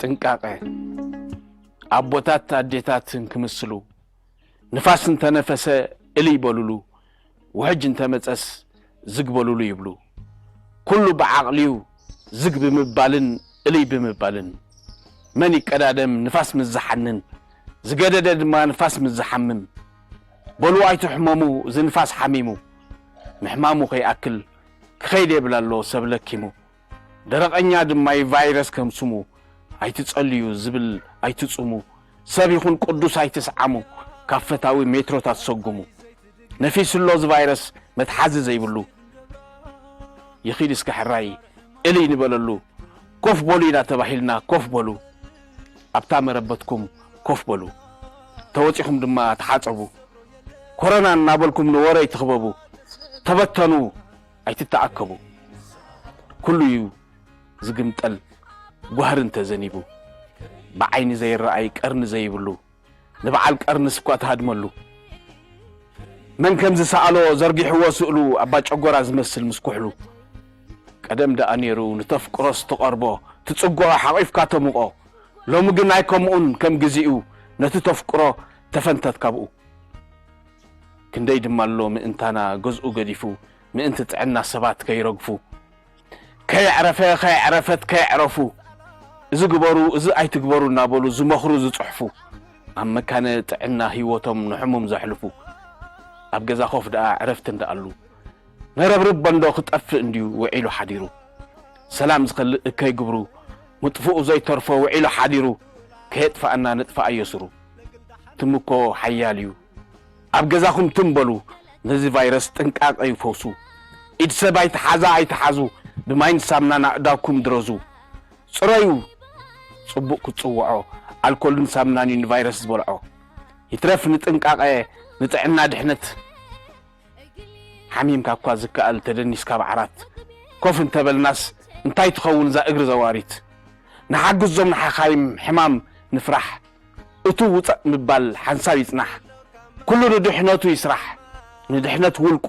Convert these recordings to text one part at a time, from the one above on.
ጥንቃቐ። ኣቦታት ኣዴታት እንክምስሉ፣ ንፋስ እንተነፈሰ እልይ በሉሉ፣ ውሕጅ እንተመጸስ ዝግ በሉሉ ይብሉ። ኩሉ ብዓቕሊዩ ዝግ ብምባልን እልይ ብምባልን። መን ይቀዳደም ንፋስ ምስ ዝሓንን፣ ዝገደደ ድማ ንፋስ ምስ ዝሓምም። በሉ ኣይትሕመሙ፣ እዚ ንፋስ ሓሚሙ። ምሕማሙ ከይኣክል ክኸይድ የብል ኣሎ ሰብ ለኪሙ። ደረቐኛ ድማ ዩ ቫይረስ ከም ስሙ፣ ኣይትጸልዩ ዝብል ኣይትጹሙ፣ ሰብ ይኹን ቅዱስ ኣይትስዓሙ፣ ካብ ፈታዊ ሜትሮታት ሰጉሙ። ነፊሱ ኣሎ እዚ ቫይረስ መትሓዚ ዘይብሉ፣ ይኺድ እስከ ሕራይ እልይ ንበለሉ። ኮፍ በሉ ኢና ተባሂልና፣ ኮፍ በሉ ኣብታ መረበትኩም ኮፍ በሉ። ተወጺኹም ድማ ተሓጸቡ። ኮረና እናበልኩም ንወረ ኣይትኽበቡ። ተበተኑ ኣይትተኣከቡ። ኩሉ እዩ ዝግምጠል ጓህሪ እንተዘኒቡ። ብዓይኒ ዘይረኣይ ቀርኒ ዘይብሉ ንበዓል ቀርንስ እኳ ትሃድመሉ። መን ከም ዝሰኣሎ ዘርጊሕዎ ስእሉ ኣባ ጨጎራ ዝመስል ምስ ኩሕሉ። ቀደም ደኣ ነይሩ ንተፍቅሮስ ትቐርቦ ትጽግዖ ሓቒፍካ ተምቖ። ሎሚ ግን ኣይከምኡን ከም ግዚኡ ነቲ ተፍቅሮ ተፈንተት ካብኡ። ክንደይ ድማ ኣሎ ምእንታና ገዝኡ ገዲፉ ምእንቲ ጥዕና ሰባት ከይረግፉ። ከየዕረፈ ከየዕረፈት ከየዕረፉ። እዚ ግበሩ እዚ ኣይትግበሩ እናበሉ ዝመኽሩ ዝጽሕፉ። ኣብ መካነ ጥዕና ህይወቶም ንሕሙም ዘሕልፉ። ኣብ ገዛ ኮፍ ደኣ ዕረፍቲ እንደኣሉ። ነረብርብ በንዶ ክጠፍእ እንድዩ ውዒሉ ሓዲሩ። ሰላም ዝኸልእ እከይ ግብሩ። ምጥፍኡ ዘይተርፎ ውዒሉ ሓዲሩ። ከየጥፍኣና ነጥፍኣዮ ስሩ። ትም እኮ ሓያል እዩ። ኣብ ገዛኹም ትም በሉ። ነዚ ቫይረስ ጥንቃቐ እዩ ፈውሱ። ኢድ ሰብ ኣይትሓዛ ኣይትሓዙ። ብማይን ሳምናን ኣእዳውኩም ድረዙ። ጽረዩ። ጽቡቕ ክትጽውዖ ኣልኮልን ሳምናን እዩ ንቫይረስ ዝበልዖ። ይትረፍ ንጥንቃቐ ንጥዕና ድሕነት። ሓሚምካ እኳ ዝከኣል ተደኒስ ካብ ዓራት። ኮፍ እንተበልናስ እንታይ ትኸውን እዛ እግሪ ዘዋሪት። ንሓግዞም ንሓኻይም ሕማም ንፍራሕ። እቱ ውጸእ ምባል ሓንሳብ ይጽናሕ። ኩሉ ንድሕነቱ ይስራሕ። ንድሕነት ውልቁ፣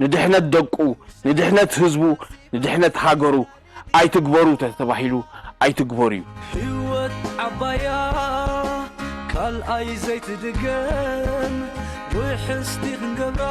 ንድሕነት ደቁ፣ ንድሕነት ህዝቡ፣ ንድሕነት ሃገሩ ኣይትግበሩ ተተባሂሉ ኣይትግበሩ እዩ። ህይወት ዓባያ ካልኣይ ዘይትድገም ውሕስቲ ክንገብራ